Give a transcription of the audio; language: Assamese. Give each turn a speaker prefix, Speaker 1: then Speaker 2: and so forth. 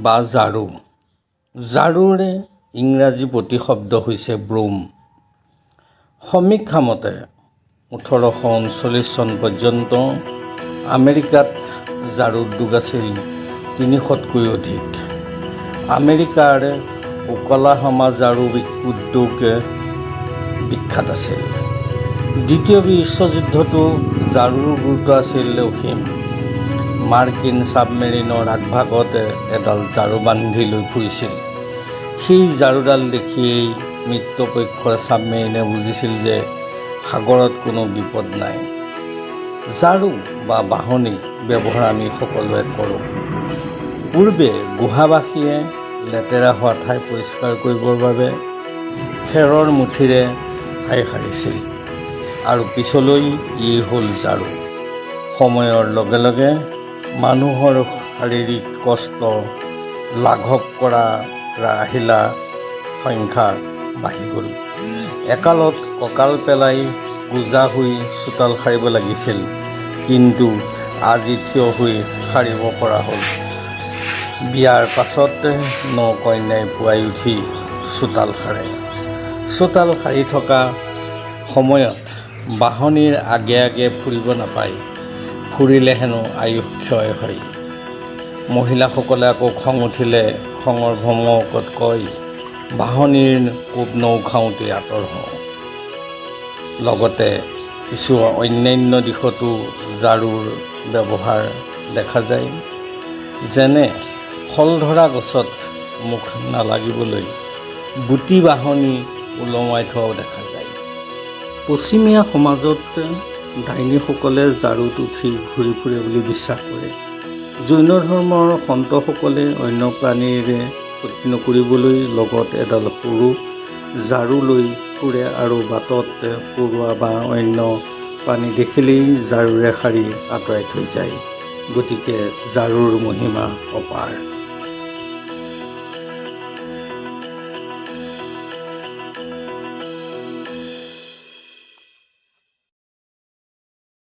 Speaker 1: বা ঝাৰু। ঝাৰুৰ ইংৰাজী প্ৰতিশব্দ হৈছে ব্ৰুম। সমীক্ষামতে 1839 চন পৰ্যন্ত আমেৰিকাত ঝাৰু উদ্যোগ আছিল 300তকৈ অধিক। আমেৰিকাৰ ওকলাহমা ঝাৰু উদ্যোগ বিখ্যাত আছিল। দ্বিতীয় বিশ্বযুদ্ধতো ঝাৰুৰ গুৰুত্ব আছিল অসীম। মাৰ্কিন ছাবমেৰিনৰ আগভাগত এডাল ঝাৰু বান্ধি লৈ ফুৰিছিল। সেই ঝাৰুডাল দেখিয়েই মিত্ৰপক্ষৰ ছাবমেৰিনে বুজিছিল যে সাগৰত কোনো বিপদ নাই। ঝাৰু বা বাঢ়নী ব্যৱহাৰ আমি সকলোৱে কৰোঁ। পূৰ্বে গুহাবাসীয়ে লেতেৰা হোৱা ঠাই পৰিষ্কাৰ কৰিবৰ বাবে খেৰৰ মুঠিৰে ঠাই সাৰিছিল আৰু পিছলৈ ই হ'ল ঝাৰু। সময়ৰ লগে লগে মানুহৰ শাৰীৰিক কষ্ট লাঘৱ কৰা আহিলা সংখ্যা বাঢ়ি গ'ল। একালত কঁকাল পেলাই কুঁজা হৈ চোতাল সাৰিব লাগিছিল, কিন্তু আজি থিয় হৈ সাৰিব পৰা হ'ল। বিয়াৰ পাছত ন কন্যাই পুৱাই উঠি চোতাল সাৰে। চোতাল সাৰি থকা সময়ত বাঢ়নীৰ আগে আগে ফুৰিব নাপায়, ফুৰিলে হেনো আয়ুস ক্ষয় হয়। মহিলাসকলে আকৌ খং উঠিলে খঙৰ ভমকত কয়, "বাঢ়নীৰ কোব নৌখাওঁতেই আঁতৰ হওঁ।" লগতে কিছু অন্যান্য দিশতো ঝাৰুৰ ব্যৱহাৰ দেখা যায়, যেনে ফল ধৰা গছত মুখ নালাগিবলৈ গুটি বাঢ়নী ওলমাই থোৱাও দেখা যায়। পশ্চিমীয়া সমাজত ডাইনীসকলে ঝাৰুত উঠি ঘূৰি ফুৰে বুলি বিশ্বাস কৰে। জৈন ধৰ্মৰ সন্তসকলে অন্য প্ৰাণীৰ ক্ষতি নকৰিবলৈ লগত এডাল সৰু ঝাৰু লৈ ফুৰে আৰু বাটত পৰুৱা বা অন্য প্ৰাণী দেখিলেই ঝাৰুৰে সাৰি আঁতৰাই থৈ যায়। গতিকে ঝাৰুৰ মহিমা অপাৰ।